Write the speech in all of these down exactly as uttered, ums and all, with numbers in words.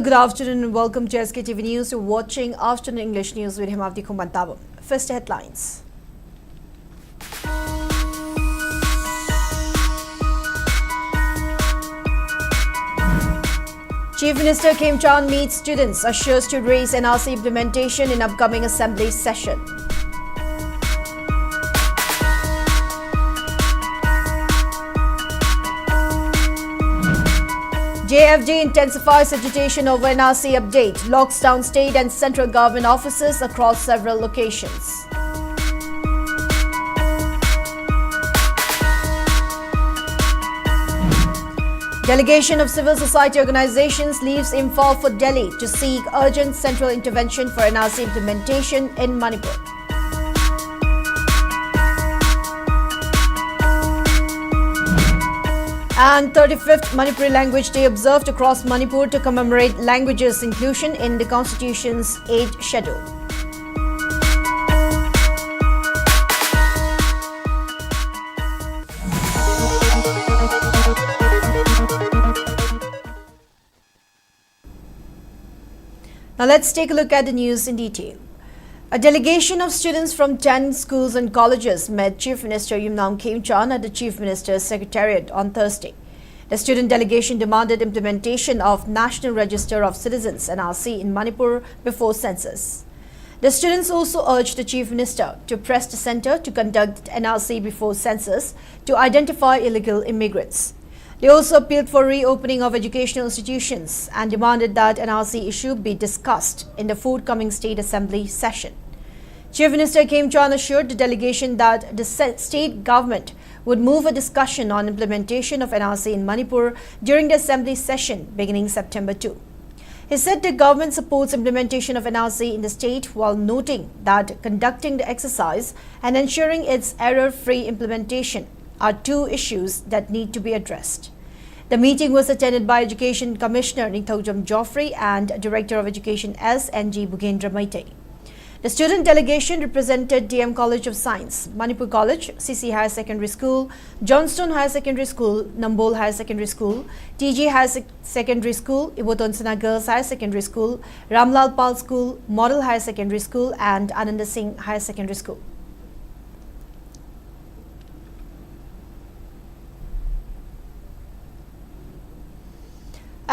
Good afternoon and welcome to S K T V News. You're watching Afternoon English News with Hemavati Khumantaba. First headlines. Chief Minister Khemchand meets students, assures to raise N R C implementation in upcoming assembly session. J F D intensifies agitation over N R C update, locks down state and central government offices across several locations. Delegation of civil society organizations leaves Imphal for Delhi to seek urgent central intervention for N R C implementation in Manipur. And thirty-fifth Manipuri Language Day observed across Manipur to commemorate languages' inclusion in the constitution's eighth schedule. Now let's take a look at the news in detail. A delegation of students from ten schools and colleges met Chief Minister Yumnam Khemchand at the Chief Minister's Secretariat on Thursday. The student delegation demanded implementation of National Register of Citizens, N R C, in Manipur before census. The students also urged the Chief Minister to press the centre to conduct N R C before census to identify illegal immigrants. They also appealed for reopening of educational institutions and demanded that N R C issue be discussed in the forthcoming State Assembly session. Chief Minister Khemchand assured the delegation that the se- state government would move a discussion on implementation of N R C in Manipur during the assembly session beginning September two. He said the government supports implementation of N R C in the state, while noting that conducting the exercise and ensuring its error-free implementation are two issues that need to be addressed. The meeting was attended by Education Commissioner Ningthoujam Geoffrey and Director of Education S N G Bugendra Meitei. The student delegation represented D M College of Science, Manipur College, C C Higher Secondary School, Johnstone Higher Secondary School, Nambol Higher Secondary School, T G Higher Sec- Secondary School, Iboton Sena Girls Higher Secondary School, Ramlal Pal School, Model Higher Secondary School, and Ananda Singh Higher Secondary School.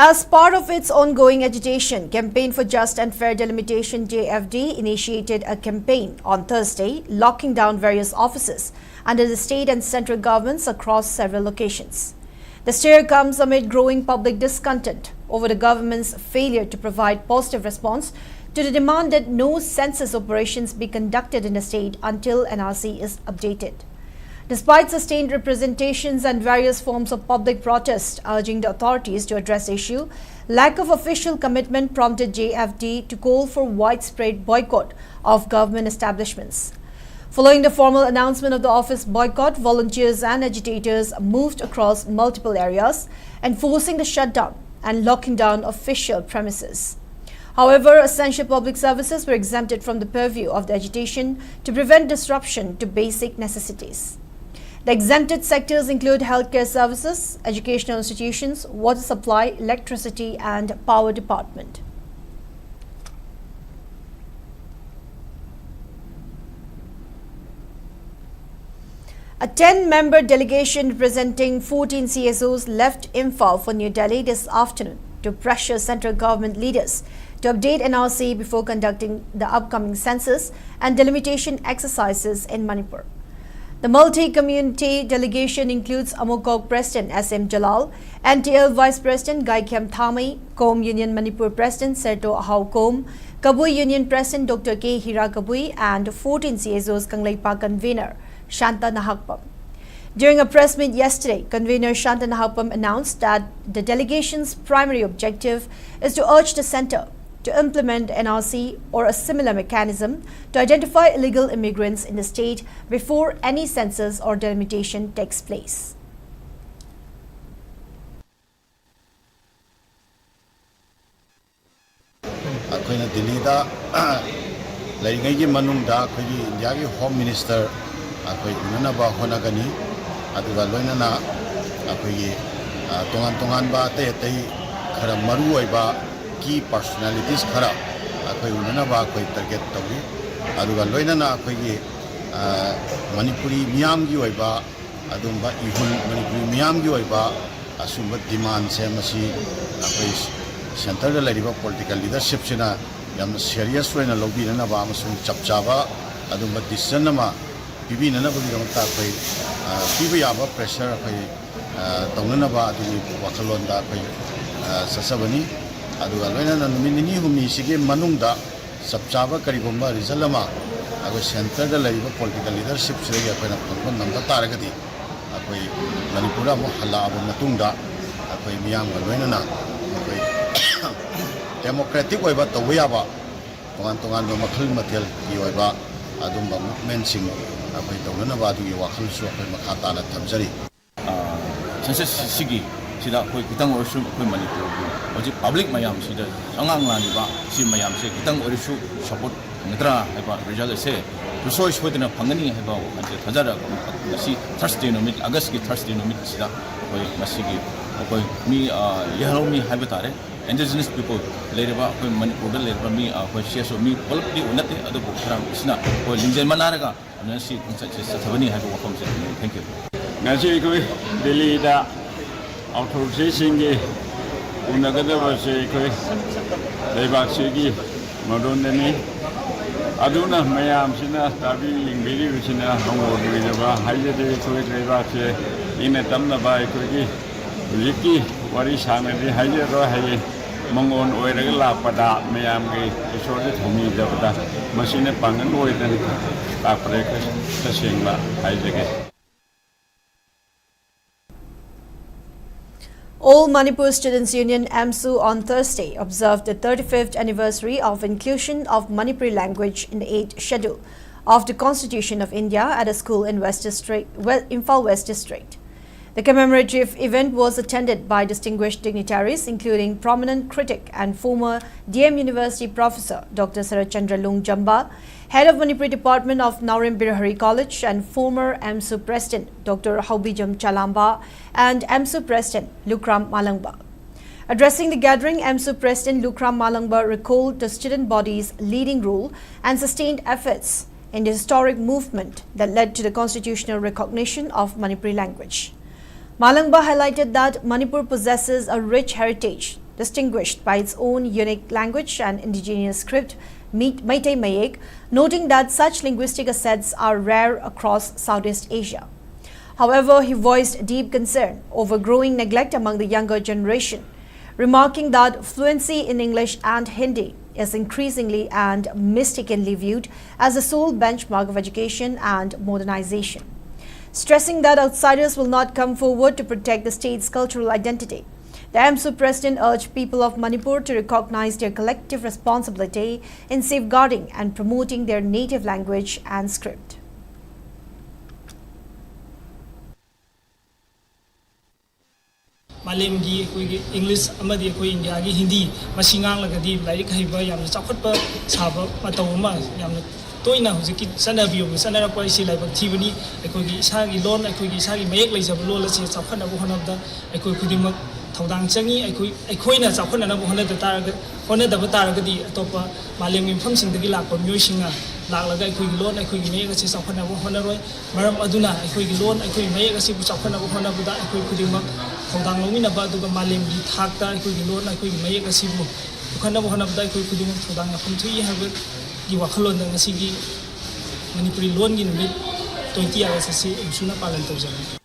As part of its ongoing agitation, Campaign for Just and Fair Delimitation, J F D, initiated a campaign on Thursday, locking down various offices under the state and central governments across several locations. The stir comes amid growing public discontent over the government's failure to provide positive response to the demand that no census operations be conducted in the state until N R C is updated. Despite sustained representations and various forms of public protest urging the authorities to address the issue, lack of official commitment prompted J F D to call for widespread boycott of government establishments. Following the formal announcement of the office boycott, volunteers and agitators moved across multiple areas, enforcing the shutdown and locking down official premises. However, essential public services were exempted from the purview of the agitation to prevent disruption to basic necessities. The exempted sectors include healthcare services, educational institutions, water supply, electricity, and power department. A ten-member delegation representing fourteen C S Os left Imphal for New Delhi this afternoon to pressure central government leaders to update N R C before conducting the upcoming census and delimitation exercises in Manipur. The multi-community delegation includes Amokok President S M Jalal, N T L Vice President Gaikhem Thamei, Kom Union Manipur President Serto Ahau Kom, Kabui Union President Doctor K Hira Kabui, and fourteen C S Os Kangleipak convener Shanta Nahakpam. During a press meet yesterday, convener Shanta Nahakpam announced that the delegation's primary objective is to urge the center to implement N R C or a similar mechanism to identify illegal immigrants in the state before any census or delimitation takes place. ꯑꯩꯈꯣꯏꯅ ꯗꯤꯜꯂꯤꯗ ꯂꯩꯔꯤꯉꯩꯒꯤ ꯃꯅꯨꯡꯗ ꯑꯩꯈꯣꯏꯒꯤ ꯏꯟꯗꯤꯌꯥꯒꯤ home minister ꯑꯩꯈꯣꯏ ꯎꯅꯅꯕ ꯍꯣꯠꯅꯒꯅꯤ꯫ ꯑꯗꯨꯒ ꯂꯣꯏꯅꯅ ꯑꯩꯈꯣꯏꯒꯤ, ꯑ, ꯇꯣꯉꯥꯟ ꯇꯣꯉꯥꯟꯕ ꯑꯇꯩ ꯑꯇꯩ ꯈꯔ ꯃꯔꯨ ꯑꯣꯏꯕ ꯀꯤ ꯄꯔꯁꯣꯅꯦꯂꯤꯇꯤꯁ ꯈꯔ ꯑꯩꯈꯣꯏ ꯎꯅꯅꯕ ꯑꯩꯈꯣꯏ ꯇꯥꯔꯒꯦꯠ ꯇꯧꯔꯤ꯫ ꯑꯗꯨꯒ ꯂꯣꯏꯅꯅ ꯑꯩꯈꯣꯏꯒꯤ, ꯑ, ꯃꯅꯤꯄꯨꯔꯤ ꯃꯤꯌꯥꯝꯒꯤ ꯑꯣꯏꯕ ꯑꯗꯨꯝꯕ ꯏꯍꯨꯜ, ꯃꯅꯤꯄꯨꯔꯤ ꯃꯤꯌꯥꯝꯒꯤ ꯑꯣꯏꯕ ꯑꯁꯨꯝꯕ ꯗꯤꯃꯥꯟꯁꯦ ꯃꯁꯤ ꯑꯩꯈꯣꯏ ꯁꯦꯟꯇꯔꯗ ꯂꯩꯔꯤꯕ ꯄꯣꯂꯤꯇꯤꯀꯦꯜ ꯂꯤꯗꯔꯁꯤꯞꯁꯤꯅ ꯌꯥꯝꯅ ꯁꯦꯔꯤꯌꯁ ꯑꯣꯏꯅ ꯂꯧꯕꯤꯅꯅꯕ ꯑꯃꯁꯨꯡ ꯆꯞ ꯆꯥꯕ ꯑꯗꯨꯝꯕ ꯗꯤꯁꯤꯖꯟ ꯑꯃ ꯄꯤꯕꯤꯅꯅꯕꯒꯤꯗꯃꯛꯇ ꯑꯩꯈꯣꯏ, ꯑ, ꯄꯤꯕ ꯌꯥꯕ ꯄ꯭ꯔꯦꯁꯔ ꯑꯩꯈꯣꯏ, ꯑ, ꯇꯧꯅꯅꯕ ꯑꯗꯨꯒꯤ ꯋꯥꯈꯜꯂꯣꯟꯗ ꯑꯩꯈꯣꯏ, ꯑ, ꯆꯠꯆꯕꯅꯤ꯫ ꯑꯗꯨꯒ ꯂꯣꯏꯅꯅ ꯅꯨꯃꯤꯠ ꯅꯤꯅꯤ ꯍꯨꯝꯅꯤꯁꯤꯒꯤ ꯃꯅꯨꯡꯗ ꯆꯞ ꯆꯥꯕ ꯀꯔꯤꯒꯨꯝꯕ ꯔꯤꯖꯜ ꯑꯃ ꯑꯩꯈꯣꯏ ꯁꯦꯟꯇꯔꯗ ꯂꯩꯔꯤꯕ ꯄꯣꯂꯤꯇꯤꯀꯦꯜ ꯂꯤꯗꯔꯁꯤꯞꯁꯤꯗꯒꯤ ꯑꯩꯈꯣꯏꯅ ꯐꯪꯕ ꯉꯝꯕ ꯇꯥꯔꯒꯗꯤ, ꯑꯩꯈꯣꯏ ꯃꯅꯤꯄꯨꯔꯗ ꯑꯃꯨꯛ ꯍꯜꯂꯛꯑꯕ ꯃꯇꯨꯡꯗ ꯑꯩꯈꯣꯏ ꯃꯤꯌꯥꯝꯒ ꯂꯣꯏꯅꯅ ꯑꯩꯈꯣꯏ ꯗꯦꯃꯣꯀ꯭ꯔꯦꯇꯤꯛ ꯑꯣꯏꯕ ꯇꯧꯕ ꯌꯥꯕ ꯇꯣꯉꯥꯟ ꯇꯣꯉꯥꯟꯕ ꯃꯈꯜ ꯃꯊꯦꯜꯒꯤ ꯑꯣꯏꯕ ꯑꯗꯨꯝꯕ ꯃꯨꯚꯃꯦꯟꯁꯤꯡ ꯑꯩꯈꯣꯏ ꯇꯧꯅꯅꯕ ꯑꯗꯨꯒꯤ ꯋꯥꯈꯜꯁꯨ ꯑꯩꯈꯣꯏ ꯃꯈꯥ ꯇꯥꯅ ꯊꯝꯖꯔꯤ꯫ ꯁꯦꯟꯁꯁ ꯁꯤꯒꯤ ꯁꯤꯗ ꯑꯩꯈꯣꯏ ꯈꯤꯇꯪ ꯑꯣꯏꯔꯁꯨ ꯑꯩꯈꯣꯏ ꯃꯅꯤꯄꯨꯔꯒꯤ ꯍꯧꯖꯤꯛ ꯄꯕ꯭ꯂꯤꯛ ꯃꯌꯥꯝꯁꯤꯗ ꯑꯉꯥꯡ ꯂꯥꯡꯉꯤꯕ ꯁꯤ ꯃꯌꯥꯝꯁꯦ ꯈꯤꯇꯪ ꯑꯣꯏꯔꯁꯨ ꯁꯄꯣꯔꯠ ꯐꯪꯒꯗ꯭ꯔꯥ ꯍꯥꯏꯕ ꯔꯤꯖꯜ ꯑꯁꯦ ꯁꯨꯡꯁꯣꯏ ꯁꯣꯏꯗꯅ ꯐꯪꯒꯅꯤ ꯍꯥꯏꯕ ꯋꯥꯈꯜꯁꯦ ꯊꯥꯖꯔꯒ ꯉꯁꯤ ꯊꯔꯁꯗꯦ ꯅꯨꯃꯤꯠ, ꯑꯥꯒꯁꯀꯤ ꯊꯔꯁꯗꯦ ꯅꯨꯃꯤꯠ ꯑꯁꯤꯗ ꯑꯩꯈꯣꯏ ꯉꯁꯤꯒꯤ ꯑꯩꯈꯣꯏ ꯃꯤ, ꯑ, ꯌꯦꯜꯍꯧꯃꯤ ꯍꯥꯏꯕ ꯇꯥꯔꯦ, ꯏꯟꯗꯤꯖꯤꯅꯁ ꯄꯤꯄꯜ ꯂꯩꯔꯤꯕ ꯑꯩꯈꯣꯏ ꯃꯅꯤꯄꯨꯔꯗ ꯂꯩꯔꯤꯕ ꯃꯤ, ꯑ, ꯑꯩꯈꯣꯏ ꯁꯤ ꯑꯦꯁ ꯑꯣ ꯃꯤ ꯄꯨꯂꯞꯇꯤ ꯅꯠꯇꯦ, ꯑꯗꯨꯕꯨ ꯈꯔ ꯑꯁꯤꯅ ꯑꯩꯈꯣꯏ ꯂꯤꯡꯖꯦꯜ ꯃꯥꯟꯅꯔꯒ ꯑꯗꯨꯅ ꯁꯤ ꯈꯣꯡꯆꯠꯁꯦ ꯆꯠꯊꯕꯅꯤ ꯍꯥꯏꯕ ꯋꯥꯐꯝꯁꯦ ꯊꯝꯖꯒꯦ꯫ Thank you꯫ ꯉꯁꯤ ꯑꯩꯈꯣꯏ ꯗꯤꯜꯂꯤꯗ ꯑꯣꯊꯣꯔꯤꯇꯤꯁꯤꯡꯒꯤ ꯎꯅꯒꯗꯕꯁꯦ ꯑꯩꯈꯣꯏ ꯂꯩꯕꯥꯛꯁꯤꯒꯤ ꯃꯔꯣꯟꯗꯅꯤ꯫ ꯑꯗꯨꯅ ꯃꯌꯥꯝꯁꯤꯅ ꯇꯥꯕꯤ ꯌꯦꯡꯕꯤꯔꯤꯕꯁꯤꯅ ꯃꯉꯣꯟ ꯑꯣꯏꯖꯕ ꯍꯥꯏꯖꯗꯦ꯫ ꯑꯩꯈꯣꯏ ꯂꯩꯕꯥꯛꯁꯦ ꯏꯪꯅ ꯇꯞꯅꯕ ꯑꯩꯈꯣꯏꯒꯤ ꯍꯧꯖꯤꯛꯀꯤ ꯋꯥꯔꯤ ꯁꯥꯡꯅꯗꯤ ꯍꯥꯏꯖꯔꯣꯏ꯫ ꯍꯌꯦꯡ ꯃꯉꯣꯟ ꯑꯣꯏꯔꯒ ꯂꯥꯛꯄꯗ ꯃꯌꯥꯝꯒꯤ ꯏꯁꯣꯔꯗ ꯊꯧꯅꯤꯖꯕꯗ ꯃꯁꯤꯅ ꯄꯥꯡꯒꯜ ꯑꯣꯏꯗꯅ ꯂꯥꯛꯄꯗ ꯑꯩꯈꯣꯏ ꯇꯁꯦꯡꯅ ꯍꯥꯏꯖꯒꯦ꯫ All Manipur Students Union, AMSU, on Thursday observed the thirty-fifth anniversary of inclusion of Manipuri language in the eighth Schedule of the Constitution of India at a school in West District, We-, Imphal West District. The commemorative event was attended by distinguished dignitaries, including prominent critic and former D M University professor Doctor Sarat Chandra Lungjamba, head of Manipuri Department of Naorem Birhari College and former AMSU President Doctor Haobijam Chalamba and AMSU President Lukram Malangba. Addressing the gathering, AMSU President Lukram Malangba recalled the student body's leading role and sustained efforts in the historic movement that led to the constitutional recognition of Manipuri language. Malangba highlighted that Manipur possesses a rich heritage, distinguished by its own unique language and indigenous script, Meet-, Meitei Mayek, noting that such linguistic assets are rare across Southeast Asia. However, he voiced deep concern over growing neglect among the younger generation, remarking that fluency in English and Hindi is increasingly and mistakenly viewed as the sole benchmark of education and modernization, stressing that outsiders will not come forward to protect the state's cultural identity. The AMSU president urged people of Manipur to recognize their collective responsibility in safeguarding and promoting their native language and script. ꯃꯥꯂꯦꯝꯒꯤ ꯑꯩꯈꯣꯏꯒꯤ English ꯑꯃꯗꯤ ꯑꯩꯈꯣꯏ ꯏꯟꯗꯤꯌꯥꯒꯤ ꯍꯤꯟꯗꯤ ꯃꯁꯤ ꯉꯥꯡꯂꯒꯗꯤ ꯂꯥꯏꯔꯤꯛ ꯍꯩꯕ ꯌꯥꯝꯅ ꯆꯥꯎꯈꯠꯄ ꯁꯥꯕ ꯃꯇꯧ ꯑꯃ ꯌꯥꯝꯅ ꯇꯣꯏꯅ ꯍꯧꯖꯤꯛꯀꯤ ꯆꯠꯅꯕꯤ ꯑꯣꯏꯅ ꯆꯠꯅꯔꯛꯄ ꯑꯁꯤ ꯂꯥꯏꯕꯛ ꯊꯤꯕꯅꯤ꯫ ꯑꯩꯈꯣꯏꯒꯤ ꯏꯁꯥꯒꯤ ꯂꯣꯟ, ꯑꯩꯈꯣꯏꯒꯤ ꯏꯁꯥꯒꯤ ꯃꯌꯦꯛ ꯂꯩꯖꯕ ꯂꯣꯟ ꯑꯁꯤ ꯆꯥꯎꯈꯠꯅꯕ ꯍꯣꯠꯅꯕꯗ ꯑꯩꯈꯣꯏ ꯈꯨꯗꯤꯡꯃꯛ ꯊꯧꯗꯥꯡ ꯆꯪꯉꯤ꯫ ꯑꯩꯈꯣꯏ, ꯑꯩꯈꯣꯏꯅ ꯆꯥꯎꯈꯠꯅꯅꯕ ꯍꯣꯠꯅꯗ ꯇꯥꯔꯒ, ꯍꯣꯠꯅꯗꯕ ꯇꯥꯔꯒꯗꯤ ꯑꯇꯣꯞꯄ ꯃꯥꯂꯦꯝꯒꯤ ꯃꯐꯝꯁꯤꯡꯗꯒꯤ ꯂꯥꯛꯄ ꯃꯤꯑꯣꯏꯁꯤꯡꯅ ꯂꯥꯛꯂꯒ ꯑꯩꯈꯣꯏꯒꯤ ꯂꯣꯟ, ꯑꯩꯈꯣꯏꯒꯤ ꯃꯌꯦꯛ ꯑꯁꯤ ꯆꯥꯎꯈꯠꯅꯕ ꯍꯣꯠꯅꯔꯣꯏ꯫ ꯃꯔꯝ ꯑꯗꯨꯅ ꯑꯩꯈꯣꯏꯒꯤ ꯂꯣꯟ, ꯑꯩꯈꯣꯏꯒꯤ ꯃꯌꯦꯛ ꯑꯁꯤꯕꯨ ꯆꯥꯎꯈꯠꯅꯕ ꯍꯣꯠꯅꯕꯗ ꯑꯩꯈꯣꯏ ꯈꯨꯗꯤꯡꯃꯛ ꯊꯧꯗꯥꯡ ꯂꯧꯃꯤꯟꯅꯕ, ꯑꯗꯨꯒ ꯃꯥꯂꯦꯝꯒꯤ ꯊꯥꯛꯇ ꯑꯩꯈꯣꯏꯒꯤ ꯂꯣꯟ, ꯑꯩꯈꯣꯏꯒꯤ ꯃꯌꯦꯛ ꯑꯁꯤꯕꯨ ꯄꯨꯈꯠꯅꯕ ꯍꯣꯠꯅꯕꯗ ꯑꯩꯈꯣꯏ ꯈꯨꯗꯤꯡꯃꯛ ꯊꯧꯗꯥꯡ ꯌꯥꯐꯝ ꯊꯣꯛꯏ ꯍꯥꯏꯕꯒꯤ ꯋꯥꯈꯜꯂꯣꯟꯗ ꯉꯁꯤꯒꯤ ꯃꯅꯤꯄꯨꯔꯤ ꯂꯣꯟꯒꯤ ꯅꯨꯃꯤꯠ twenty August ꯑꯁꯤ ꯑꯦꯝꯁꯨꯅ ꯄꯥꯂꯟ ꯇꯧꯖꯕꯅꯤ꯫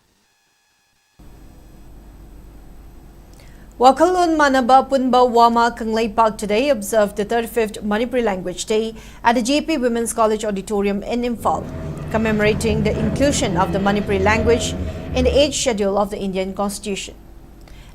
Wakhalon Manaba Punba Wama Kangleipak today observed the thirty-fifth Manipuri Language Day at the J P Women's College Auditorium in Imphal, commemorating the inclusion of the Manipuri language in the eighth schedule of the Indian Constitution.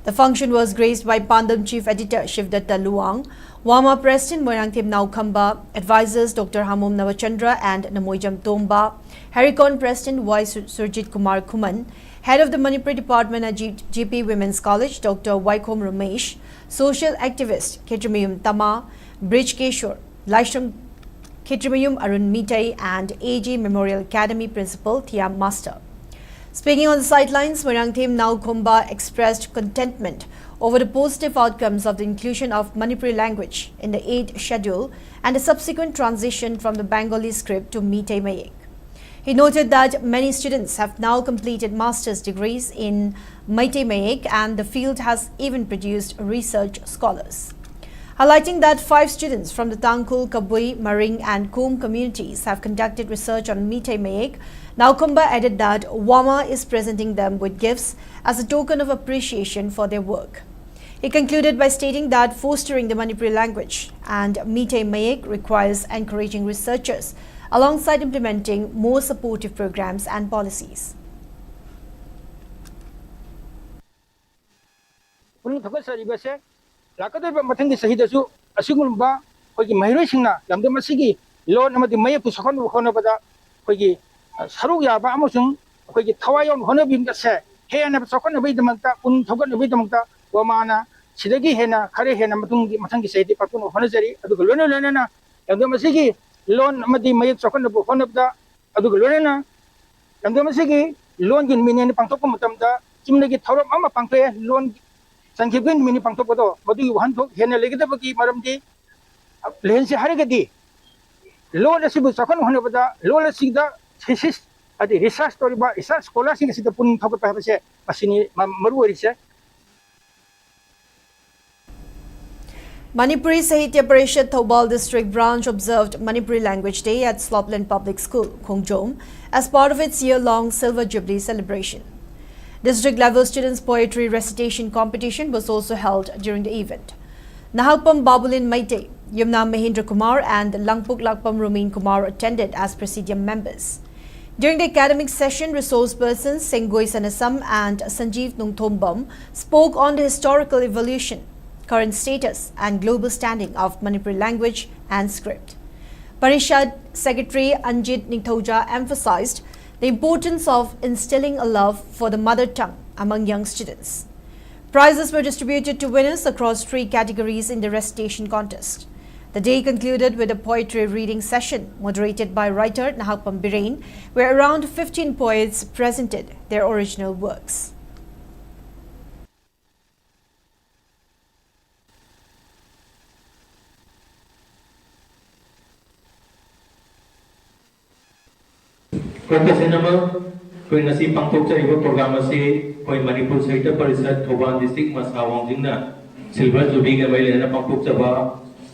The function was graced by Pandam Chief Editor Shivdatta Luwang, WAMA President Moirangthem Naokhamba, advisors Doctor Hamom Navachandra and Namoijam Tomba, Hericon President Y Su- Surjit Kumar Khuman, Head of the Manipuri Department at G- GP Women's College Doctor Waikhom Ramesh, social activist Khetramayum Tama, Brij Keshwar, Laishram Khetramayum Arun Meitei, and A G Memorial Academy Principal Thiam Master. Speaking on the sidelines, Moirangthem Naokhamba expressed contentment over the positive outcomes of the inclusion of Manipuri language in the eighth schedule and the subsequent transition from the Bengali script to Meitei Mayek. He noted that many students have now completed master's degrees in Meitei Mayek, and the field has even produced research scholars. Highlighting that five students from the Tangkhul, Kabui, Maring, and Kom communities have conducted research on Meitei Mayek, Naokhamba added that WAMA is presenting them with gifts as a token of appreciation for their work. He concluded by stating that fostering the Manipuri language and Meitei Mayek requires encouraging researchers alongside implementing more supportive programs and policies. ꯄꯨꯛꯅꯤꯡ ꯊꯧꯒꯠꯆꯔꯤꯕꯁꯦ, ꯂꯥꯛꯀꯗꯧꯔꯤꯕ ꯃꯊꯪꯒꯤ ꯆꯍꯤꯗꯁꯨ ꯑꯁꯤꯒꯨꯝꯕ ꯑꯩꯈꯣꯏꯒꯤ ꯃꯍꯩꯔꯣꯏꯁꯤꯡꯅ ꯂꯝꯗꯝ ꯑꯁꯤꯒꯤ ꯂꯣꯟ ꯑꯃꯗꯤ ꯃꯌꯦꯛꯄꯨ ꯆꯥꯎꯈꯠꯅꯕ ꯍꯣꯠꯅꯕꯗ ꯑꯩꯈꯣꯏꯒꯤ, ꯑ, ꯁꯔꯨꯛ ꯌꯥꯕ ꯑꯃꯁꯨꯡ ꯑꯩꯈꯣꯏꯒꯤ ꯊꯋꯥꯏ ꯌꯥꯎꯅ ꯍꯣꯠꯅꯕꯤꯕꯁꯦ ꯍꯦꯟꯅ ꯆꯥꯎꯈꯠꯅꯕꯒꯤꯗꯃꯛꯇ, ꯄꯨꯛꯅꯤꯡ ꯊꯧꯒꯠꯅꯕꯒꯤꯗꯃꯛꯇ ꯋꯥꯃꯥꯅ ꯁꯤꯗꯒꯤ ꯍꯦꯟꯅ, ꯈꯔ ꯍꯦꯟꯅ ꯃꯇꯨꯡꯒꯤ, ꯃꯊꯪꯒꯤ ꯆꯍꯤꯗꯤ ꯄꯥꯡꯊꯣꯛꯅꯕ ꯍꯣꯠꯅꯖꯔꯤ꯫ ꯑꯗꯨꯒ ꯂꯣꯏꯅ ꯂꯣꯏꯅꯅ ꯂꯝꯗꯝ ꯑꯁꯤꯒꯤ ꯂꯣꯟ ꯑꯃꯗꯤ ꯃꯌꯦꯛ ꯆꯥꯎꯈꯠꯅꯕ ꯍꯣꯠꯅꯕꯗ, ꯑꯗꯨꯒ ꯂꯣꯏꯅꯅ ꯂꯝꯗꯝ ꯑꯁꯤꯒꯤ ꯂꯣꯟꯒꯤ ꯅꯨꯃꯤꯠꯅꯦꯅ ꯄꯥꯡꯊꯣꯛꯄ ꯃꯇꯝꯗ ꯆꯨꯝꯅꯒꯤ ꯊꯧꯔꯝ ꯑꯃ ꯄꯥꯡꯊꯣꯛꯑꯦ꯫ ꯂꯣꯟ ꯆꯟꯈꯤꯕꯒꯤ ꯅꯨꯃꯤꯠꯅꯤ ꯄꯥꯡꯊꯣꯛꯄꯗꯣ, ꯃꯗꯨꯒꯤ ꯋꯥꯍꯟꯊꯣꯛ ꯍꯦꯟꯅ ꯂꯩꯒꯗꯕꯒꯤ ꯃꯔꯝꯗꯤ ꯂꯩꯍꯟꯁꯦ ꯍꯥꯏꯔꯒꯗꯤ ꯂꯣꯟ ꯑꯁꯤꯕꯨ ꯆꯥꯎꯈꯠꯅ ꯍꯣꯠꯅꯕꯗ ꯂꯣꯟ ꯑꯁꯤꯗ thesis ꯑꯗꯩ research ꯇꯧꯔꯤꯕ research scholar ꯁꯤꯡ ꯑꯁꯤꯗ ꯄꯨꯛꯅꯤꯡ ꯊꯧꯒꯠꯄ ꯍꯥꯏꯕꯁꯦ ꯃꯁꯤꯅꯤ ꯃ-, ꯃꯔꯨ ꯑꯣꯏꯔꯤꯁꯦ꯫ Manipuri Sahitya Parishad Thoubal District Branch observed Manipuri Language Day at Slopeland Public School, Khongjom, as part of its year-long Silver Jubilee celebration. District level students' poetry recitation competition was also held during the event. Nahalpam Babulin Meitei, Yumna Mahindra Kumar, and Langpuk Lakpam Rumin Kumar attended as presidium members. During the academic session, resource persons Sengoi Sanasam and Sanjeev Nongthombam spoke on the historical evolution, current status, and global standing of Manipuri language and script. Parishad Secretary Anjit Ningthouja emphasized the importance of instilling a love for the mother tongue among young students. Prizes were distributed to winners across three categories in the recitation contest. The day concluded with a poetry reading session moderated by writer Nahakpam Biren, where around fifteen poets presented their original works. ꯀꯣꯛꯇꯁꯤꯟ ꯑꯃ, ꯑꯩꯈꯣꯏ ꯉꯁꯤ ꯄꯥꯡꯊꯣꯛꯆꯔꯤꯕ programme ꯑꯁꯤ ꯑꯩꯈꯣꯏ ꯃꯅꯤꯄꯨꯔ ꯁꯥꯍꯤꯇ꯭ꯌ parishad Thoubal district ꯃꯁꯥ ꯋꯥꯡꯖꯤꯡꯅ silver ꯖꯨꯕꯤꯂꯤꯒ ꯃꯔꯤ ꯂꯩꯅꯅ ꯄꯥꯡꯊꯣꯛꯆꯕ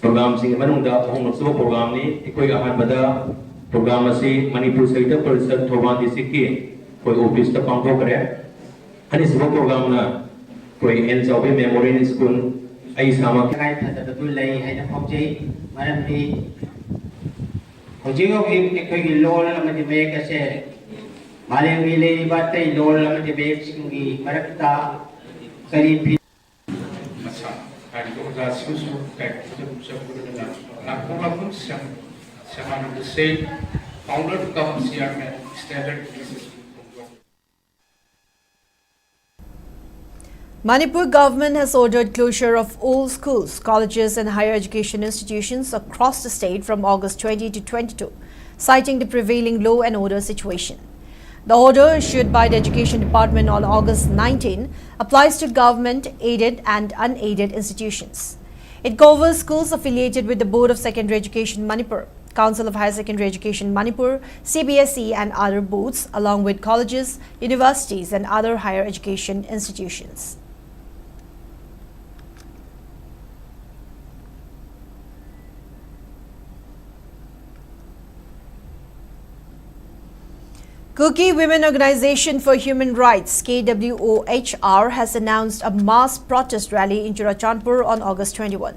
ꯄ꯭ꯔꯣꯒ꯭ꯔꯥꯝꯁꯤꯡꯒꯤ ꯃꯅꯨꯡꯗ ꯑꯍꯨꯝꯂꯛ ꯁꯨꯕ ꯄ꯭ꯔꯣꯒ꯭ꯔꯥꯝꯅꯤ꯫ ꯑꯩꯈꯣꯏꯒꯤ ꯑꯍꯥꯟꯕꯗ ꯄ꯭ꯔꯣꯒ꯭ꯔꯥꯝ ꯑꯁꯤ ꯃꯅꯤꯄꯨꯔ ꯁꯥꯍꯤꯇ꯭ꯌ ꯄꯔꯤꯁꯠ ꯊꯧꯕꯥꯜ ꯗꯤꯁꯇ꯭ꯔꯤꯛꯀꯤ ꯑꯩꯈꯣꯏ ꯑꯣꯐꯤꯁꯇ ꯄꯥꯡꯊꯣꯛꯈ꯭ꯔꯦ꯫ ꯑꯅꯤꯁꯨꯕ ꯄ꯭ꯔꯣꯒ꯭ꯔꯥꯝꯅ ꯑꯩꯈꯣꯏ ꯑꯦꯟ ꯆꯥꯎꯕꯤ ꯃꯦꯃꯣꯔꯤꯌꯦꯜ ꯁ꯭ꯀꯨꯜ, ꯑꯩ ꯏꯁꯥꯃꯛ ꯇꯉꯥꯏ ꯐꯗꯕꯗꯨ ꯂꯩ ꯍꯥꯏꯅ ꯐꯥꯎꯖꯩ꯫ ꯃꯔꯝꯗꯤ ꯍꯧꯖꯤꯛ ꯍꯧꯖꯤꯛ ꯑꯩꯈꯣꯏꯒꯤ ꯂꯣꯜ ꯑꯃꯗꯤ ꯃꯌꯦꯛ ꯑꯁꯦ ꯃꯥꯂꯦꯝꯒꯤ ꯂꯩꯔꯤꯕ ꯑꯇꯩ ꯂꯣꯜ ꯑꯃꯗꯤ ꯃꯌꯦꯛꯁꯤꯡꯒꯤ ꯃꯔꯛꯇ ꯀꯔꯤ ꯐꯤ- ꯃꯁꯥ ꯍꯥꯏꯔꯤꯕ ꯑꯣꯖꯥꯁꯤꯡꯁꯨ ꯀꯥꯏꯀꯨꯗ ꯆꯠꯄꯗꯨꯅ ꯂꯥꯛꯄ ꯃꯐꯝ ꯁꯦꯝ ꯁꯦꯃꯥꯅꯟꯗ ꯁꯦ, founder cum chairman, standard P S S B. Manipur government has ordered closure of all schools, colleges and higher education institutions across the state from August twenty to twenty-two, citing the prevailing law and order situation. The order issued by the Education Department on August nineteen applies to government aided and unaided institutions. It covers schools affiliated with the Board of Secondary Education Manipur, Council of Higher Secondary Education Manipur, C B S E and other boards, along with colleges, universities and other higher education institutions. Kuki Women Organization for Human Rights, K W O H R, has announced a mass protest rally in Churachandpur on August twenty-one.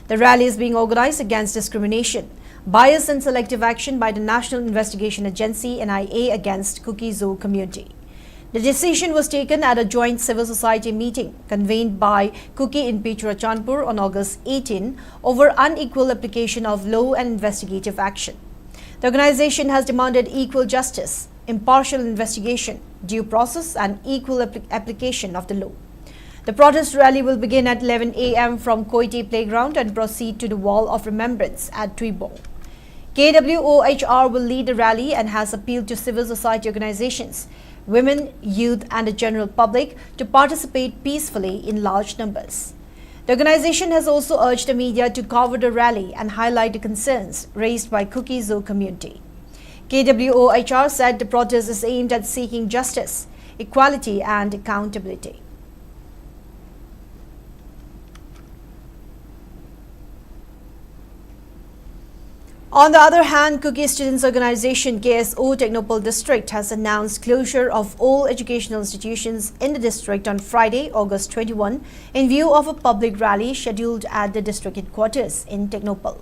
The rally is being organized against discrimination Bias and selective action by the National Investigation Agency, N I A, against Kuki-Zo community. The decision was taken at a joint civil society meeting convened by Kuki Inpi Churachandpur on August eighteen over unequal application of law and investigative action. The organization has demanded equal justice, impartial investigation, due process, and equal appli- application of the law. The protest rally will begin at eleven a m from Koite Playground and proceed to the Wall of Remembrance at Tuibong. K W O H R will lead the rally and has appealed to civil society organizations, women, youth, and the general public to participate peacefully in large numbers. The organization has also urged the media to cover the rally and highlight the concerns raised by Kuki-Zo community. K W O H R said the protest is aimed at seeking justice, equality, and accountability. On the other hand, Kuki Students Organization, K S O, Tengnoupal District has announced closure of all educational institutions in the district on Friday, August twenty-one, in view of a public rally scheduled at the district headquarters in Tengnoupal.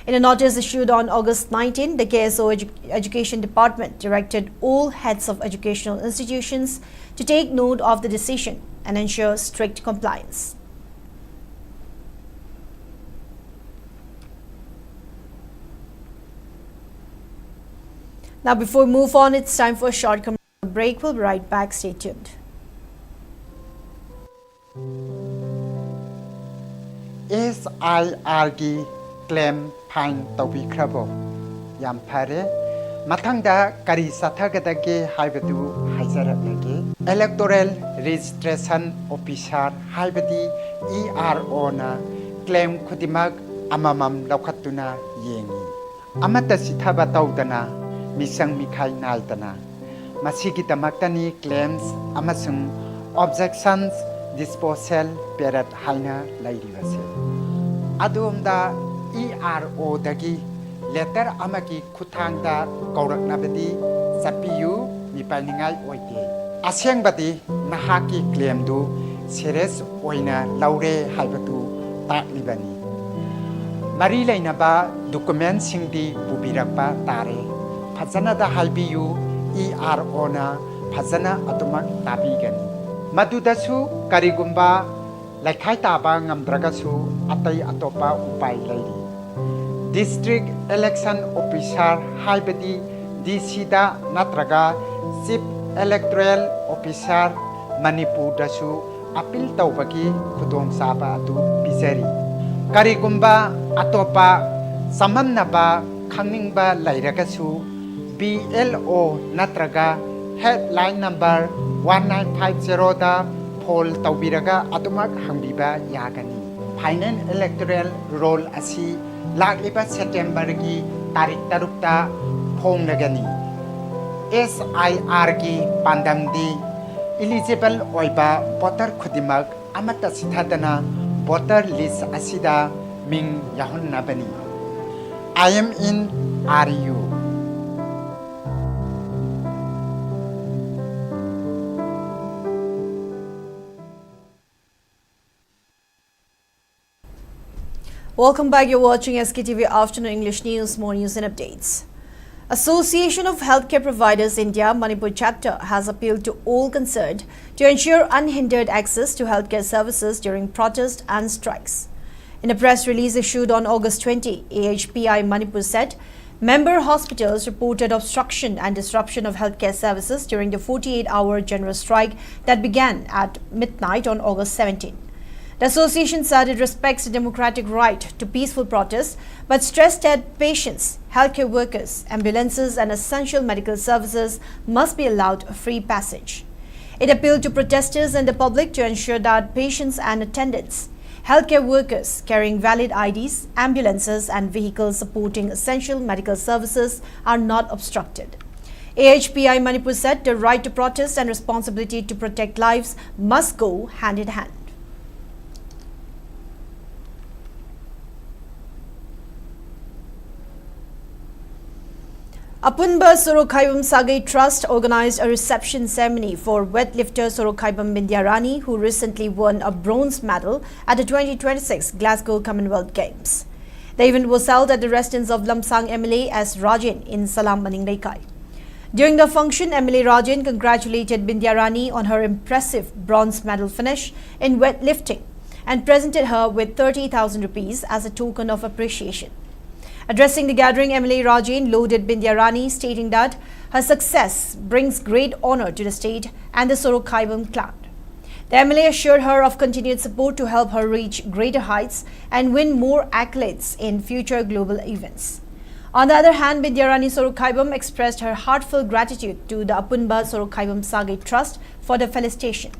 In a notice issued on August nineteen, the K S O Edu- Education Department directed all heads of educational institutions to take note of the decision and ensure strict compliance. Now, before we move on, it's time for a short commercial break. We'll be right back. Stay tuned. S I ꯑꯥꯔꯒꯤ claim file ꯇꯧꯕꯤꯈ꯭ꯔꯕꯣ? ꯌꯥꯝ ꯐꯔꯦ꯫ ꯃꯊꯪꯗ ꯀꯔꯤ ꯆꯠꯊꯒꯗꯒꯦ ꯍꯥꯏꯕꯗꯨ ꯍꯥꯏꯖꯔꯛꯂꯒꯦ꯫ Electoral registration officer, ꯍꯥꯏꯕꯗꯤ E R ꯑꯣꯅ claim ꯈꯨꯗꯤꯡꯃꯛ ꯑꯃꯃꯝ ꯂꯧꯈꯠꯇꯨꯅ ꯌꯦꯡꯏ꯫ ꯑꯃꯠꯇ ꯆꯤꯠꯊꯕ ꯇꯧꯗꯅ, ꯃꯤꯆꯪ ꯃꯤꯈꯥꯏ ꯅꯥꯏꯗꯅ꯫ ꯃꯁꯤꯒꯤꯗꯃꯛꯇꯅꯤ ꯀ꯭ꯂꯦꯝꯁ ꯑꯃꯁꯨꯡ ꯑꯣꯕꯖꯦꯛꯁꯟꯁ ꯗꯤꯁꯄꯣꯁꯦꯜ ꯄꯦꯔꯦꯠ ꯍꯥꯏꯅ ꯂꯩꯔꯤꯕꯁꯦ꯫ ꯑꯗꯣꯝꯗ ꯏ ꯑꯥꯔ ꯑꯣꯗꯒꯤ ꯂꯦꯇꯔ ꯑꯃꯒꯤ ꯈꯨꯠꯊꯥꯡꯗ ꯀꯧꯔꯛꯅꯕꯗꯤ ꯆꯠꯄꯤꯌꯨ, ꯃꯤꯄꯥꯏꯅꯤꯡꯉꯥꯏ ꯑꯣꯏꯗꯦ꯫ ꯑꯁꯦꯡꯕꯗꯤ ꯅꯍꯥꯛꯀꯤ ꯀ꯭ꯂꯦꯝꯗꯨ ꯁꯦꯔꯤꯌꯁ ꯑꯣꯏꯅ ꯂꯧꯔꯦ ꯍꯥꯏꯕꯗꯨ ꯇꯥꯛꯂꯤꯕꯅꯤ꯫ ꯃꯔꯤ ꯂꯩꯅꯕ ꯗꯣꯀꯨꯃꯦꯟꯁꯤꯡꯗꯤ ꯄꯨꯕꯤꯔꯛꯄ ꯇꯥꯔꯦ꯫ ꯐꯖꯅꯗ ꯍꯥꯏꯕꯤꯌꯨ, ꯏ ꯑꯥꯔ ꯑꯣꯅ ꯐꯖꯅ ꯑꯗꯨꯃꯛ ꯇꯥꯕꯤꯒꯅꯤ꯫ ꯃꯗꯨꯗꯁꯨ ꯀꯔꯤꯒꯨꯝꯕ ꯂꯩꯈꯥꯏ ꯇꯥꯕ ꯉꯝꯗ꯭ꯔꯒꯁꯨ ꯑꯇꯩ ꯑꯇꯣꯞꯄ ꯎꯄꯥꯏ ꯂꯩꯔꯤ꯫ ꯗꯤꯁꯇ꯭ꯔꯤꯛ ꯏꯂꯦꯛꯁꯟ ꯑꯣꯐꯤꯁꯥꯔ, ꯍꯥꯏꯕꯗꯤ ꯗꯤ ꯁꯤꯗ ꯅꯠꯇ꯭ꯔꯒ ꯆꯤꯐ ꯏꯂꯦꯛꯇꯣꯔꯦꯜ ꯑꯣꯐꯤꯁꯥꯔ, ꯃꯅꯤꯄꯨꯔꯗꯁꯨ ꯑꯄꯤꯜ ꯇꯧꯕꯒꯤ ꯈꯨꯗꯣꯡꯆꯥꯕ ꯑꯗꯨ ꯄꯤꯖꯔꯤ꯫ ꯀꯔꯤꯒꯨꯝꯕ ꯑꯇꯣꯞꯄ ꯆꯃꯝꯅꯕ ꯈꯪꯅꯤꯡꯕ ꯂꯩꯔꯒꯁꯨ, ꯕꯤ ꯑꯦꯜ ꯑꯣ ꯅꯠꯇ꯭ꯔꯒ helpline number one nine five zeroꯗ ꯐꯣꯟ ꯇꯧꯕꯤꯔꯒ ꯑꯗꯨꯃꯛ ꯍꯪꯕꯤꯕ ꯌꯥꯒꯅꯤ꯫ ꯐꯥꯏꯅꯦꯜ ꯏꯂꯦꯛꯇꯣꯔꯦꯜ ꯔꯣꯜ ꯑꯁꯤ ꯂꯥꯛꯂꯤꯕ ꯁꯦꯞꯇꯦꯝꯕꯔꯒꯤ ꯇꯥꯔꯤꯛ ꯇꯔꯨꯛꯇ ꯐꯣꯡꯂꯒꯅꯤ꯫ ꯑꯦꯁ ꯑꯥꯏ ꯑꯥꯔꯒꯤ ꯄꯥꯟꯗꯝꯗꯤ ꯏꯂꯤꯖꯤꯕꯜ ꯑꯣꯏꯕ ꯚꯣꯇꯔ ꯈꯨꯗꯤꯡꯃꯛ ꯑꯃꯠꯇ ꯆꯤꯠꯊꯗꯅ ꯚꯣꯇꯔ ꯂꯤꯁ ꯑꯁꯤꯗ ꯃꯤꯡ ꯌꯥꯎꯍꯟꯅꯕꯅꯤ꯫ I am in R U. Welcome back. You're watching S K T V Afternoon English News. More news and updates. Association of Healthcare Providers India Manipur chapter has appealed to all concerned to ensure unhindered access to healthcare services during protests and strikes. In a press release issued on August twenty, A H P I Manipur said member hospitals reported obstruction and disruption of healthcare services during the forty-eight hour general strike that began at midnight on August seventeen. The association said it respects the democratic right to peaceful protest, but stressed that patients, healthcare workers, ambulances, and essential medical services must be allowed free passage. It appealed to protesters and the public to ensure that patients and attendants, healthcare workers carrying valid I Ds, ambulances, and vehicles supporting essential medical services are not obstructed. A H P I Manipur said the right to protest and responsibility to protect lives must go hand in hand. Apunba Sorokhaibam Sagai Trust organized a reception ceremony for weightlifter Sorokhaibam Bindyarani, who recently won a bronze medal at the twenty twenty-six Glasgow Commonwealth Games. The event was held at the residence of Lamsang M L A S Rajen in Salam Maning Leikai. During the function, M L A Rajen congratulated Bindyarani on her impressive bronze medal finish in weightlifting and presented her with thirty thousand rupees as a token of appreciation. Addressing the gathering, M L A Rajen lauded Bindyarani, stating that her success brings great honor to the state and the Sorokhaibam clan. The M L A assured her of continued support to help her reach greater heights and win more accolades in future global events. On the other hand, Bindyarani Sorokhaibam expressed her heartfelt gratitude to the Apunba Sorokhaibam Sagai Trust for the felicitation.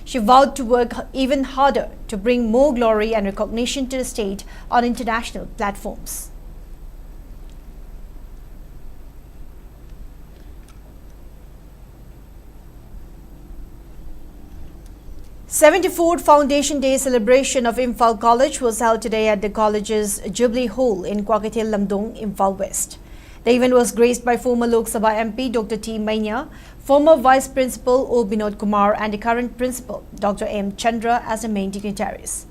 She vowed to work even harder to bring more glory and recognition to the state on international platforms. Seventy-fourth Foundation Day celebration of Imphal College was held today at the college's Jubilee Hall in Kwakeithel Lamdong, Imphal West. The event was graced by former Lok Sabha M P Doctor T Mania, former Vice Principal O Binod Kumar, and the current Principal Doctor M Chandra as the main dignitaries.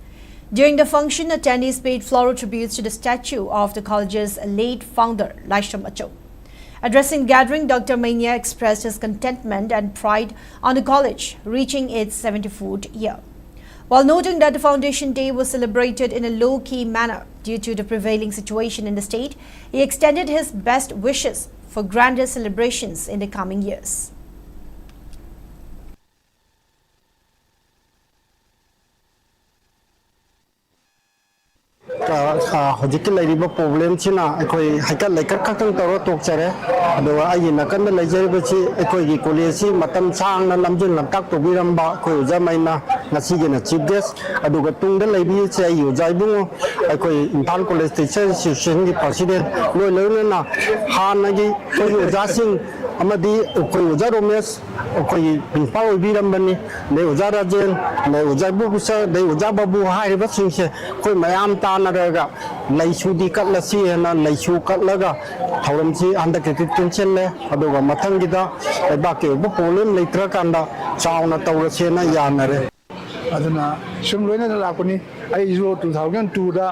During the function, attendees paid floral tributes to the statue of the college's late founder, Laishram Achok. Addressing the gathering, Doctor Mania expressed his contentment and pride on the college reaching its seventy-fourth year. While noting that the Foundation Day was celebrated in a low-key manner due to the prevailing situation in the state, he extended his best wishes for grander celebrations in the coming years. ꯍꯧꯖꯤꯛꯀꯤ ꯂꯩꯔꯤꯕ ꯄ꯭ꯔꯣꯕ꯭ꯂꯦꯝꯁꯤꯅ ꯑꯩꯈꯣꯏ ꯍꯩꯀꯠ ꯂꯩꯀꯠ ꯈꯛꯇꯪ ꯇꯧꯔ ꯇꯣꯛꯆꯔꯦ꯫ ꯑꯗꯨꯒ ꯑꯩꯒꯤ ꯅꯥꯀꯟꯗ ꯂꯩꯖꯔꯤꯕꯁꯤ ꯑꯩꯈꯣꯏꯒꯤ ꯀꯣꯂꯦꯖꯁꯤ ꯃꯇꯝ ꯁꯥꯡꯅ ꯂꯝꯖꯤꯡ ꯂꯝꯇꯥꯛ ꯇꯧꯕꯤꯔꯝꯕ ꯑꯩꯈꯣꯏ ꯑꯣꯖꯥ ꯃꯩꯅ, ꯉꯁꯤꯒꯤꯅ ꯆꯤꯐ ꯒꯦꯁ꯫ ꯑꯗꯨꯒ ꯇꯨꯡꯗ ꯂꯩꯕꯤꯔꯤꯁꯦ ꯑꯩꯒꯤ ꯑꯣꯖꯥ ꯏꯕꯨꯡꯉꯣ, ꯑꯩꯈꯣꯏ ꯏꯝꯐꯥꯜ ꯀꯣꯂꯦꯖ ꯇꯤꯆꯔ ꯑꯦꯁꯣꯁꯤꯌꯦꯁꯟꯒꯤ ꯄ꯭ꯔꯁꯤꯗꯦꯟ, ꯂꯣꯏ ꯂꯣꯏꯅꯅ ꯍꯥꯟꯅꯒꯤ ꯑꯩꯈꯣꯏꯒꯤ ꯑꯣꯖꯥꯁꯤꯡ ꯑꯃꯗꯤ ꯑꯩꯈꯣꯏ ꯑꯣꯖꯥ ꯔꯣꯃꯦꯁ, ꯑꯩꯈꯣꯏꯒꯤ ꯄ꯭ꯔꯤꯟꯁꯤꯄꯥꯜ ꯑꯣꯏꯕꯤꯔꯝꯕꯅꯤ, ꯑꯗꯩ ꯑꯣꯖꯥ ꯔꯥꯖꯦꯟ, ꯑꯗꯩ ꯑꯣꯖꯥ ꯏꯕꯣꯛꯁ, ꯑꯗꯩ ꯑꯣꯖꯥ ꯕꯥꯕꯨ ꯍꯥꯏꯔꯤꯕꯁꯤꯡꯁꯦ ꯑꯩꯈꯣꯏ ꯃꯌꯥꯝ ꯇꯥꯟꯅꯔꯒ ꯂꯩꯁꯨꯗꯤ ꯀꯠꯂꯁꯤ ꯍꯥꯏꯅ ꯂꯩꯁꯨ ꯀꯠꯂꯒ ꯊꯧꯔꯝꯁꯤ ꯍꯟꯗꯛꯀꯤꯗꯤ ꯇꯦꯟꯁꯤꯜꯂꯦ꯫ ꯑꯗꯨꯒ ꯃꯊꯪꯒꯤꯗ ꯂꯩꯕꯥꯛꯀꯤ ꯑꯣꯏꯕ ꯄ꯭ꯔꯣꯕ꯭ꯂꯦꯝ ꯂꯩꯇ꯭ꯔꯀꯥꯟꯗ ꯆꯥꯎꯅ ꯇꯧꯔꯁꯦꯅ ꯌꯥꯅꯔꯦ꯫ ꯑꯗꯨꯅ ꯁꯨꯝ ꯂꯣꯏꯅꯅ ꯂꯥꯛꯄꯅꯤ꯫ ꯑꯩꯁꯨ ꯇꯨ ꯊꯥꯎꯖꯟ ꯇꯨꯗ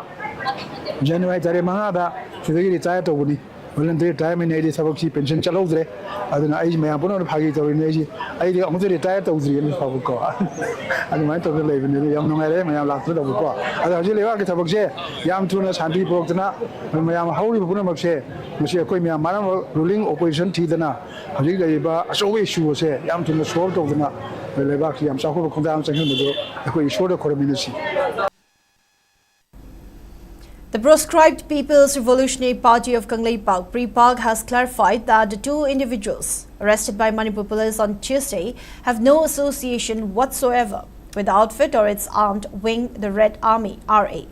ꯖꯅꯋꯥꯔꯤ ꯇꯥꯔꯤꯛ ꯃꯉꯥꯗ ꯁꯤꯗꯒꯤ ꯔꯤꯇꯥꯌꯔ ꯇꯧꯕꯅꯤ꯫ ꯚꯣꯂꯟꯇꯔꯤ ꯔꯤꯇꯥꯌꯔꯃꯦꯟ ꯑꯩꯗꯤ ꯊꯕꯛꯁꯤ ꯄꯦꯟꯁꯟ ꯆꯠꯍꯧꯗ꯭ꯔꯦ꯫ ꯑꯗꯨꯅ ꯑꯩꯁꯤ ꯃꯌꯥꯝ ꯄꯨꯝꯅꯃꯛꯅ ꯐꯥꯒꯤ ꯇꯧꯔꯤꯅꯦ꯫ ꯑꯩꯁꯤ ꯑꯩꯗꯤ ꯑꯃꯨꯛꯇ ꯔꯤꯇꯥꯌꯔ ꯇꯧꯗ꯭ꯔꯤꯅ ꯐꯕꯀꯣ꯫ ꯑꯗꯨꯃꯥꯏꯅ ꯇꯧꯗꯅ ꯂꯩꯕꯅꯦ꯫ ꯑꯗꯨ ꯌꯥꯝ ꯅꯨꯡꯉꯥꯏꯔꯦ ꯃꯌꯥꯝ ꯂꯥꯛꯇꯅ ꯇꯧꯕꯀꯣ꯫ ꯑꯗꯣ ꯍꯧꯖꯤꯛ ꯂꯩꯕꯥꯛꯀꯤ ꯊꯕꯛꯁꯦ ꯌꯥꯝ ꯊꯨꯅ ꯁꯥꯟꯇꯤ ꯄꯨꯔꯛꯇꯅ ꯃꯌꯥꯝ ꯍꯧꯔꯤꯕ ꯄꯨꯝꯅꯃꯛꯁꯦ ꯃꯁꯤ ꯑꯩꯈꯣꯏ ꯃꯌꯥꯝ ꯃꯥꯟꯅꯕ ꯔꯨꯂꯤꯡ ꯑꯣꯄꯣꯖꯤꯁꯟ ꯊꯤꯗꯅ ꯍꯧꯖꯤꯛ ꯂꯩꯔꯤꯕ ꯑꯆꯧꯕ ꯏꯁꯨ ꯑꯁꯦ ꯌꯥꯝ ꯊꯨꯅ ꯁꯣꯜꯕ ꯇꯧꯗꯅ ꯑꯩꯈꯣꯏ ꯂꯩꯕꯥꯛꯁꯤ ꯌꯥꯝ ꯆꯥꯎꯈꯠꯄ ꯈꯣꯡꯊꯥꯡ ꯑꯃ ꯆꯪꯍꯟꯕꯗꯣ ꯑꯩꯈꯣꯏ ꯏꯁꯣꯔꯗ ꯈꯨꯔꯨꯝꯃꯤꯟꯅꯁꯤ꯫ The proscribed People's Revolutionary Party of Kangleipak, PREPAK, has clarified that the two individuals arrested by Manipur police on Tuesday have no association whatsoever with the outfit or its armed wing, the Red Army, R A.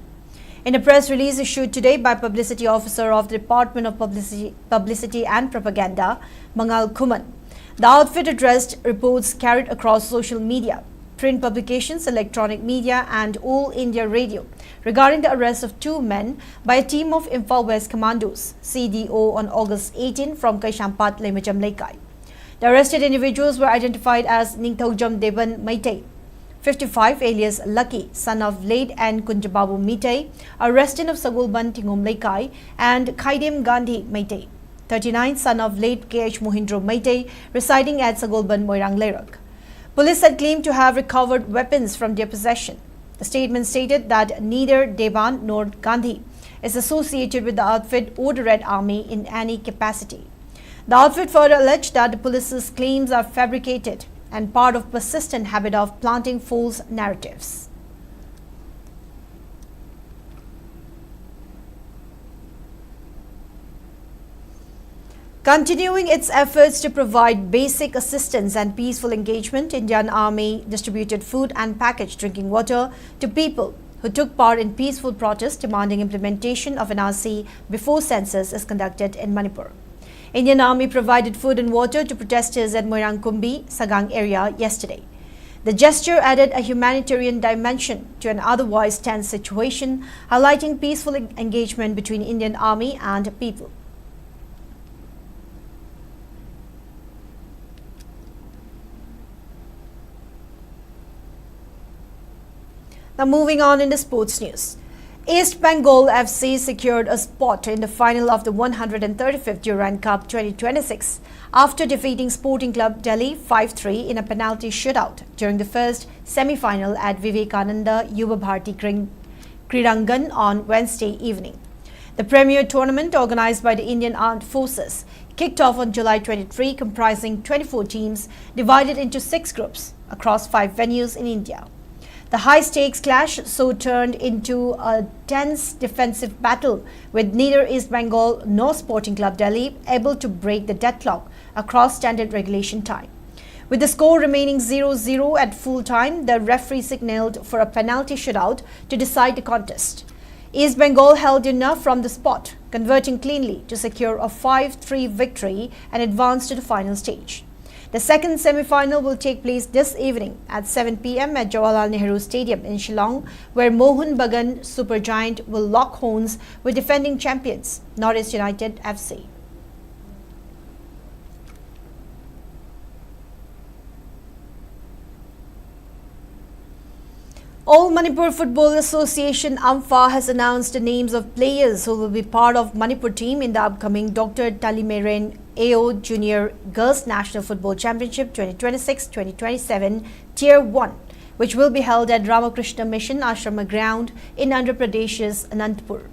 In a press release issued today by publicity officer of the Department of Publicity, Publicity and Propaganda, Mangal Khuman, the outfit addressed reports carried across social media, print publications, electronic media, and All India Radio regarding the arrest of two men by a team of Imphal West Commandos, C D O, on August eighteen from Kaishampat Leimajam Leikai. The arrested individuals were identified as Ningthoujam Deban Meitei, fifty-five, alias Lucky, son of late N Kunjababu Meitei, a resident of Sagolban Tingum Leikai, and Khaidem Gandhi Meitei, thirty-nine, son of late K H Mohindro Meitei, residing at Sagolban Moirang Leirak. Police had claimed to have recovered weapons from their possession. The statement stated that neither Deban nor Gandhi is associated with the outfit or the Red Army in any capacity. The outfit further alleged that the police's claims are fabricated and part of persistent habit of planting false narratives. Continuing its efforts to provide basic assistance and peaceful engagement, Indian Army distributed food and packaged drinking water to people who took part in peaceful protests demanding implementation of N R C before census is conducted in Manipur. Indian Army provided food and water to protesters at Moirangkumbi, Sagang area yesterday. The gesture added a humanitarian dimension to an otherwise tense situation, highlighting peaceful en- engagement between Indian Army and people. Now, moving on in the sports news. East Bengal F C secured a spot in the final of the one hundred thirty-fifth Durand Cup twenty twenty-six after defeating Sporting Club Delhi five three in a penalty shootout during the first semi-final at Vivekananda Yuva Bharati Kring-, Krirangan on Wednesday evening. The premier tournament, organized by the Indian Armed Forces, kicked off on July twenty-three, comprising twenty-four teams divided into six groups across five venues in India. The high-stakes clash so turned into a tense defensive battle, with neither East Bengal nor Sporting Club Delhi able to break the deadlock across standard regulation time. With the score remaining zero zero at full time, the referee signaled for a penalty shootout to decide the contest. East Bengal held enough from the spot, converting cleanly to secure a five three victory and advance to the final stage. The second semi-final will take place this evening at seven p m at Jawaharlal Nehru Stadium in Shillong, where Mohun Bagan Supergiant will lock horns with defending champions North East United F C. All Manipur Football Association, AMFA, has announced the names of players who will be part of Manipur team in the upcoming Doctor Talimeren Ao Junior Girls National Football Championship twenty twenty-six twenty twenty-seven Tier one, which will be held at Ramakrishna Mission Ashrama Ground in Andhra Pradesh's Anantapur.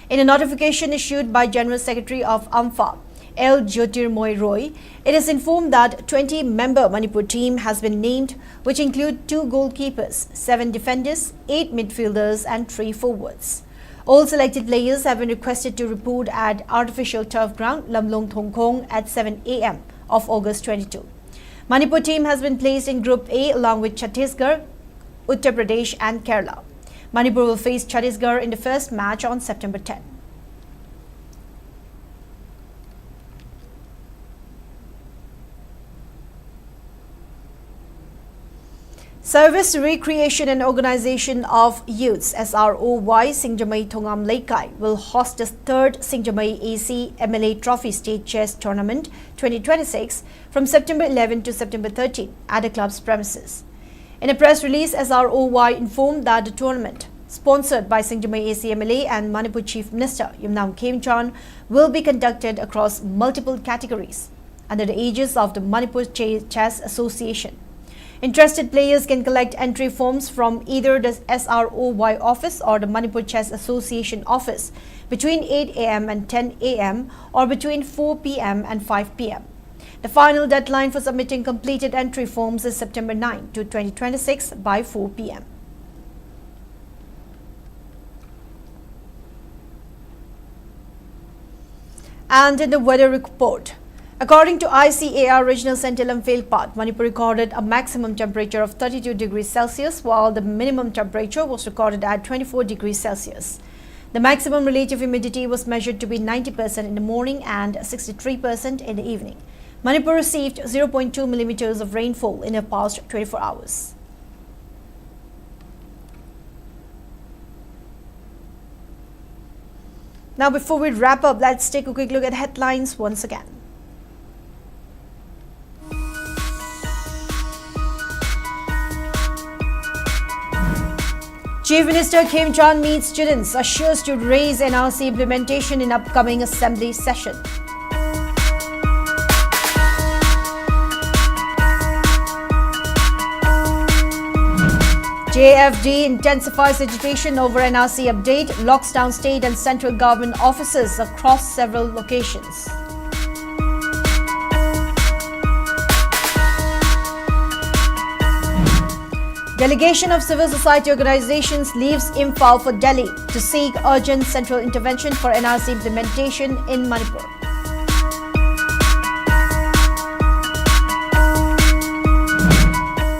In a notification issued by General Secretary of AMFA, L Jyotirmoy Roy, it is informed that twenty member Manipur team has been named, which include two goalkeepers, seven defenders, eight midfielders and three forwards. All selected players have been requested to report at artificial turf ground Lamlong Thongkhong at seven a m of August twenty-two. Manipur team has been placed in Group A along with Chhattisgarh, Uttar Pradesh and Kerala. Manipur will face Chhattisgarh in the first match on September ten. Service, Recreation and Organization of Youths, S R O Y, Singjamei Thongam Leikai will host the third Singjamei A C M L A Trophy State Chess Tournament twenty twenty-six from September eleven to September thirteen at the club's premises. In a press release, S R O Y informed that the tournament sponsored by Singjamei A C M L A and Manipur Chief Minister Yumnam Khemchand, will be conducted across multiple categories under the aegis of the Manipur Che-, Chess Association. Interested players can collect entry forms from either the S R O Y office or the Manipur Chess Association office between eight a m and ten a m or between four p m and five p m. The final deadline for submitting completed entry forms is September ninth to twenty twenty-six by four p m. And in the weather report, according to I C A R Regional Centre Lamphel Pat, Manipur recorded a maximum temperature of thirty-two degrees Celsius, while the minimum temperature was recorded at twenty-four degrees Celsius. The maximum relative humidity was measured to be ninety percent in the morning and sixty-three percent in the evening. Manipur received zero point two millimeters of rainfall in the past twenty-four hours. Now, before we wrap up, let's take a quick look at headlines once again. Chief Minister Khemchand meets students, assures to raise N R C implementation in upcoming assembly session. J F D intensifies agitation over N R C update, locks down state and central government offices across several locations. Delegation of civil society organizations leaves Imphal for Delhi to seek urgent central intervention for N R C implementation in Manipur.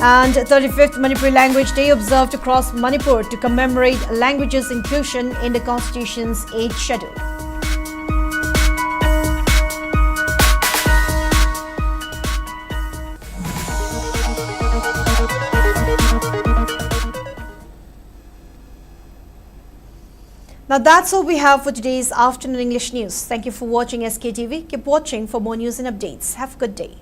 And thirty-fifth Manipuri Language Day observed across Manipur to commemorate languages' inclusion in the Constitution's Eighth Schedule. Now that's all we have for today's afternoon English news. Thank you for watching S K T V. Keep watching for more news and updates. Have a good day.